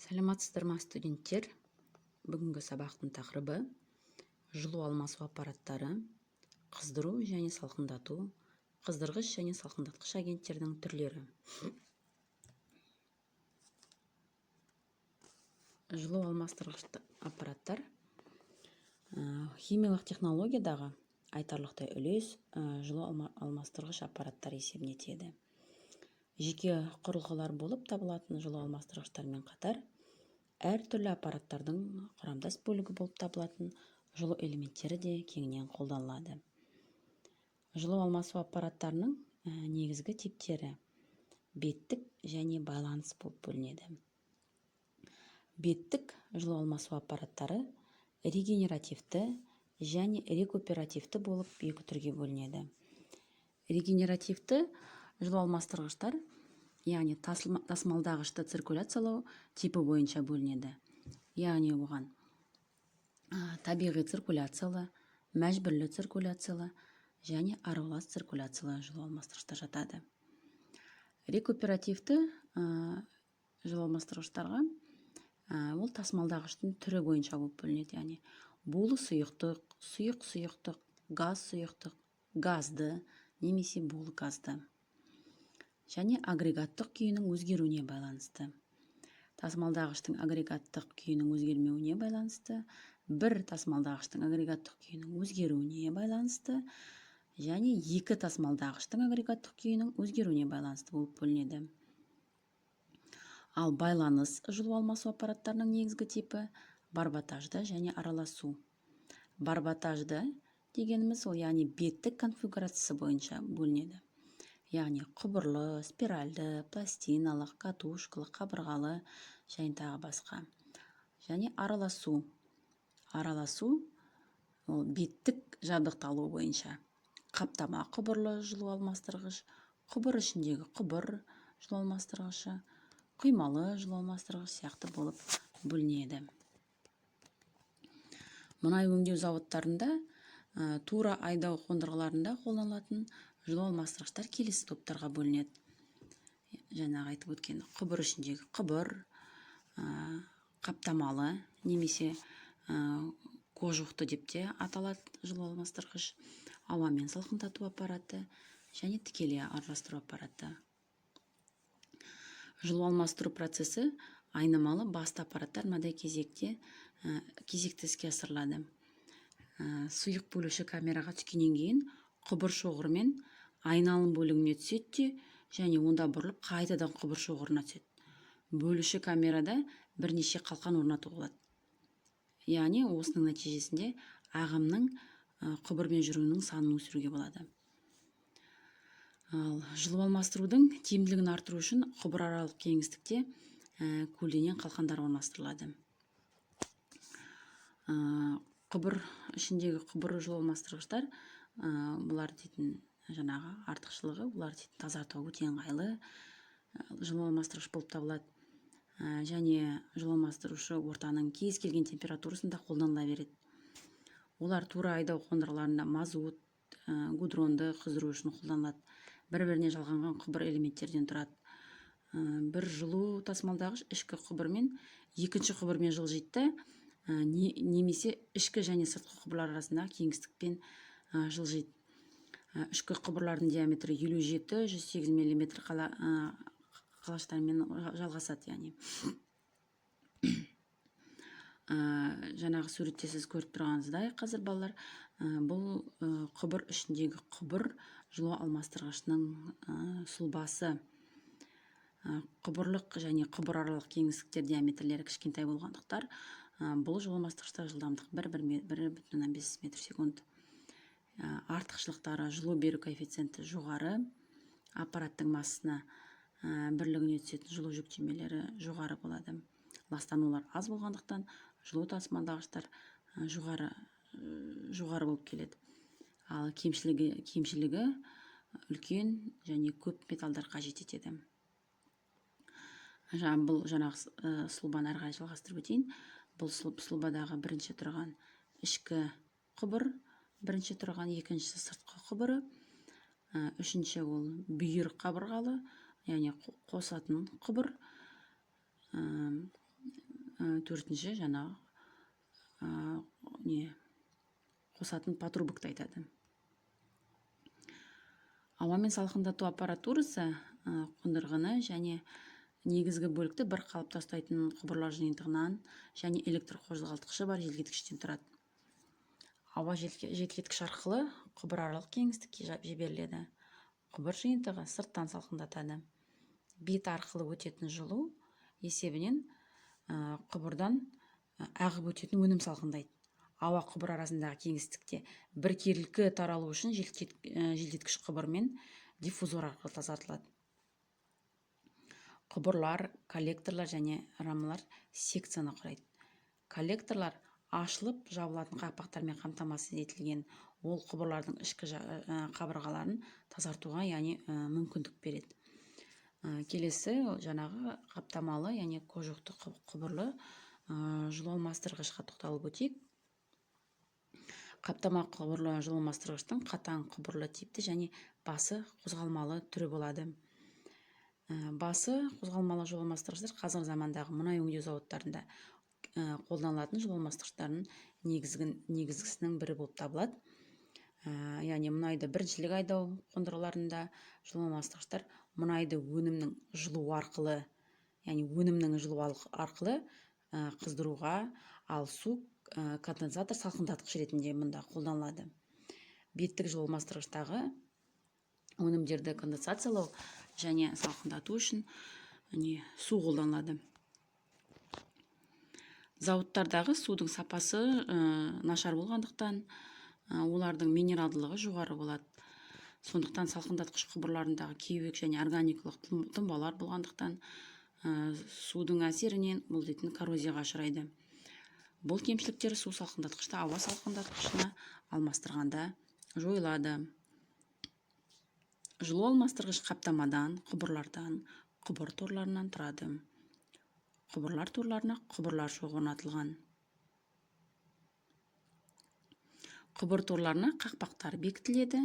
Саламатсыздар ма, студенттер! Бүгінгі сабақтың тақырыбы: жылу алмасу аппараттары, қыздыру және салқындату, қыздырғыш және салқындатқыш агенттердің түрлері. Жылу алмастырғыш аппараттар. Химиялық технологиядағы айтарлықтай үлес жылу алмастырғыш аппараттар есебіне тиеді. Жеке құрылғылар болып табылатын жылу алмастырғыштармен қатар әртүрлі аппараттардың құрамдас бөлігі болып табылатын жылу элементтері де кеңінен қолданылады. Жылу алмасу аппараттарының негізгі типтері беттік және байланыс болып бөлінеді. Беттік жылу алмасу аппараттары регенеративті және рекуперативті болып екі түрге бөлінеді. Регенеративті жылу алмастырғыштар, яғни тасымалдағышты циркуляциялау типі бойынша бөлінеді, яғни оған табиғи циркуляциялы, мәжбүрлі циркуляциялы және аралас циркуляциялы жылу алмастырғыштар жатады. Рекуперативті жылу алмастырғыштарға ол тасымалдағыштың түрі бойынша болып бөлінеді, яғни булы сұйықтық, сұйық сұйықтық, газ сұйықтық, газды немесе булы газды және агрегаттық күйінің өзгеруіне байланысты. Тасымалдағыштың агрегаттық күйінің өзгермеуіне байланысты, бір тасымалдағыштың агрегаттық күйінің өзгеруіне байланысты және екі тасымалдағыштың агрегаттық күйінің өзгеруіне байланысты болып бөлінеді. Ал байланыс жылу алмасу аппараттарының негізгі типі барботажды және араласу. Барботажды дегеніміз ол, яғни беттік конфигурациясы бойынша бөлінеді, яғни құбырлы, спиральді, пластиналық, катушкалы, қабырғалы және тағы басқа. Және араласу. Араласу ол беттік жабдықталуы бойынша қаптама құбырлы жылу алмастырғыш, құбыр ішіндегі құбыр жылу алмастырғышы, құймалы жылу алмастырғыш сияқты болып бөлінеді. Мұнай өңдеу зауыттарында, тура айдау қондырғыларында қолданылатын жылу алмастырғыштар келесі топтарға бөлінеді. Жаңағы айтып өткен құбыр ішіндегі құбыр, қаптамалы немесе кожухты деп те аталады жылу алмастырғыш, ауамен салқындату аппараты және тікелей араластыру аппараты. Жылу алмастыру процесі айнымалы басты аппараттар мынадай кезекті іске асырылады. Сұйық бөлуші камераға түскеннен кейін құбыр шоғырымен айналым бөлігіне түседі де, және онда бұрылып қайтадан құбыр шоғырына түседі. Бөлуші камерада бірнеше қалқан орнатуға болады. Яғни осының нәтижесінде ағымның құбырмен жүруінің санын өсіруге болады. Ал жылу алмастырудың тиімділігін арттыру үшін құбыр аралық кеңістікте көлденең қалқандар орналастырылады. Құбыр ішіндегі құбыр жылу алмастырғыштар, бұлар дейтін жаңағы артықшылығы, бұлар дейтін тазартуға өте ыңғайлы жылу алмастырғыш болып табылады. Және жылу алмастырушы ортаның кез келген температурасында қолданыла береді. Олар тура айдау қондырғыларында мазут, гудронды қыздыру үшін қолданылады. Бір-біріне жалғанған құбыр элементтерден тұрады. Бір жылу тасымалдағыш ішкі құбырмен екінші құбырмен жылжиды да, немесе ішкі және сыртқы құбырлар арасындағы кеңістікпен жылжиды. Ішкі құбырлардың диаметрі 57-108 миллиметр қалаштармен жалғасады, яғни. Жаңағы суретте сіз көріп тұрғаныңыздай қазір, балалар, бұл құбыр ішіндегі құбыр жылу алмастырғышының сұлбасы. Құбырлық және құбыраралық кеңістіктер диаметрлері кішкентай болғандықтан, бұл жылу алмастырғышта жылдамдық 1,5 метр секунд. Артықшылықтары: жылу беру коэффициенті жоғары, аппараттың массасына бірлігіне түсетін жылу жүктемелері жоғары болады. Ластанулар аз болғандықтан жылу тасымалдағыштар жоғары болып келеді. Ал кемшілігі үлкен және көп металдар қажет етеді. Бұл жаңағы сұлбаны әрі қарай жалғастырып өтейін. Бұл сұлбадағы бірінші тұрған ішкі құбыр, бірінші тұрған, екіншісі сыртқы құбыры, үшінші ол бүйір қабырғалы, яғни қосатын құбыр, Төртінші жаңағы не қосатын патрубокты айтады. Ауамен салқындату аппаратурасы қондырғыны және негізгі бөлікті бір қалыпта ұстайтын құбырлар жиынтығынан және электр қозғалтқышы бар желдеткіштен тұрады. Ауа желдеткіш арқылы құбыраралық кеңістікке жіберіледі. Құбыр жиынтығы сырттан салқындатады. Бет арқылы өтетін жылу есебінен құбырдан ағып өтетін өнім салқындайды. Ауа құбыр арасындағы кеңістікте біркелкі таралу үшін желдеткіш құбыр мен диффузор арқылы тазартылады. Құбырлар, коллекторлар және рамалар секцияны құрайды. Коллекторлар ашылып жабылатын қақпақтармен қамтамасыз етілген. Ол құбырлардың ішкі қабырғаларын тазартуға, яғни мүмкіндік береді. Келесі жаңағы қаптамалы, яғни кожухты құбырлы жылу алмастырғышқа тоқталып өтейік. Қаптама құбырлы жылу алмастырғыштың қатаң құбырлы типті және басы қозғалмалы түрі болады. Басы қозғалмалы жылу алмастырғыштар қазіргі замандағы мұнай өңдеу зауыттарында қолданылатын жылу алмастырғыштардың негізгісінің бірі болып табылады. Яғни мұнайды біріншілік айдау қондырғыларында жылу алмастырғыштар мұнайды өнімнің жылу арқылы, яғни өнімнің жылу арқылы қыздыруға, ал су конденсатор салқындатқыш ретінде мұнда қолданылады. Беттік жылу алмастырғыштағы өнімдерді конденсациялау және салқындату үшін су қолданылады. Зауыттардағы судың сапасы нашар болғандықтан, олардың минералдылығы жоғары болады. Сондықтан салқындатқыш құбырларындағы кеуек және органикалық тұнбалар болғандықтан, судың әсерінен бұл дейтін коррозияға ұшырайды. Бұл кемшіліктер су салқындатқышты ауа салқындатқышына алмастырғанда жойылады. Жылу алмастырғыш қаптамадан, құбырлардан, құбыр торларынан тұрады. Құбырлар торларына құбырлар шоғы орнатылған. Құбыр торларына қақпақтар бекітіледі.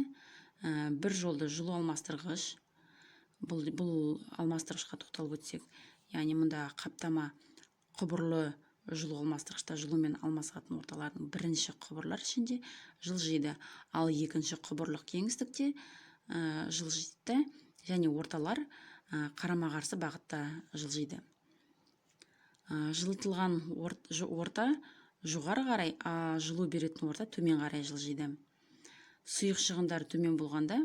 Бір жолды жылу алмастырғыш. Бұл алмастырғышқа тоқталып өтсек, яғни мұнда қаптама құбырлы жылу алмастырғышта жылумен алмасатын орталардың бірінші құбырлар ішінде жылжиды, ал екінші құбырлық кеңістікте жылжиды және орталар қарама-қарсы бағытта жылжиды. Жылытылған орта жоғары қарай, а жылу беретін орта төмен қарай жылжиды. Сұйық шығындары төмен болғанда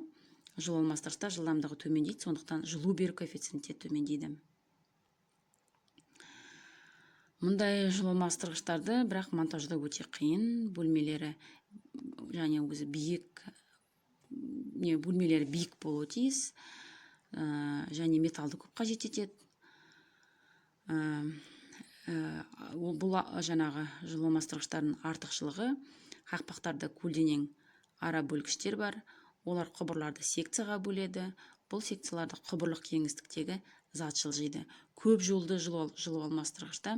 жылу алмастырғышта жылдамдығы төмендейді, сондықтан жылу беру коэффициенті төмендейді. Мұндай жылу алмастырғыштарды бірақ монтаждау өте қиын. Бөлмелері және өзі биік, не, бөлмелері биік болуы тиіс, және металды көп қажет етеді. Бұл жаңағы жылу алмастырғыштардың артықшылығы: қақпақтарда көлденең ара бөлгіштер бар, олар құбырларды секцияға бөледі. Бұл секцияларда құбырлық кеңістіктегі зат жылжиды. Көп жолды жылу алмастырғышта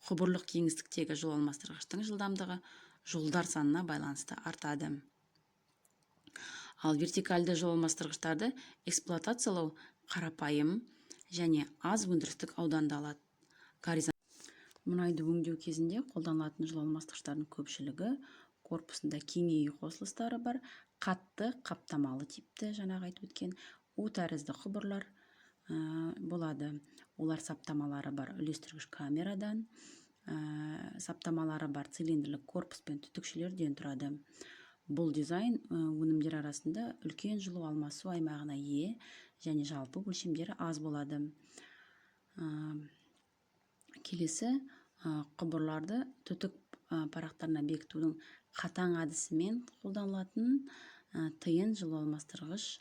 құбырлық кеңістіктегі жылу алмастырғыштың жылдамдығы жолдар санына байланысты артады. Ал вертикальді жылу алмастырғыштарды эксплуатациялау қарапайым және аз өндірістік ауданды алады. Мұнайды өңдеу кезінде қолданылатын жылу алмастырғыштардың көпшілігі корпусында кеңею қосылыстары бар қатты қаптамалы типті, жаңағы айтып өткен У тәрізді құбырлар болады. Олар саптамалары бар үлестіргіш камерадан, саптамалары бар цилиндрлік корпус пен түтікшелерден тұрады. Бұл дизайн өнімдер арасында үлкен жылу алмасу аймағына ие және жалпы өлшемдері аз болады. Келесі құбырларды түтік парақтарына бекітудің қатаң әдісімен қолданылатын тиын жылу алмастырғыш,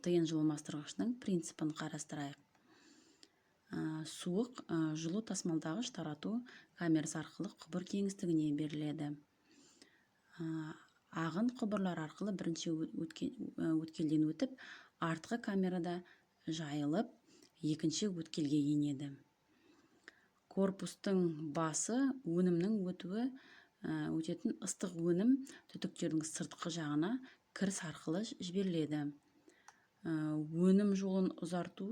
тиын жылу алмастырғышының принципін қарастырайық. Суық жылу тасымалдағыш тарату камерасы арқылы құбыр кеңістігіне беріледі. Ағын құбырлар арқылы бірінші өткелден өтіп, артқы камерада жайылып, екінші өткелге енеді. Корпустың басы өнімнің өтетін ыстық өнім түтіктердің сыртқы жағына кіріс арқылы жіберіледі. Өнім жолын ұзарту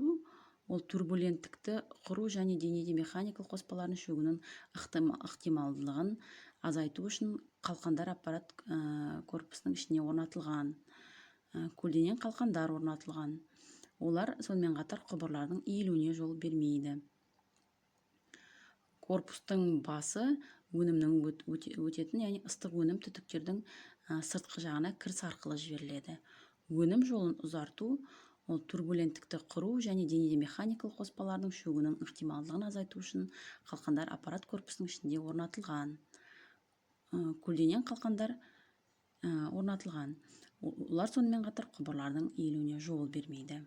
Ол турбуленттікті құру және денеде механикалық қоспалардың шөгуінің ықтималдылығын азайту үшін қалқандар аппарат корпусының ішіне орнатылған, көлденең қалқандар орнатылған. Олар сонымен қатар құбырлардың иілуіне жол бермейді. Корпустың басы өнімнің өтетін, яғни ыстық өнім түтіктердің сыртқы жағына кіріс арқылы жіберіледі. Өнім жолын ұзарту ол турбуленттікті құру және денеде механикалық қоспалардың шөгуінің ықтималдығын азайту үшін қалқандар аппарат корпусының ішінде орнатылған, көлденең қалқандар орнатылған. Олар сонымен қатар құбырлардың иілуіне жол бермейді.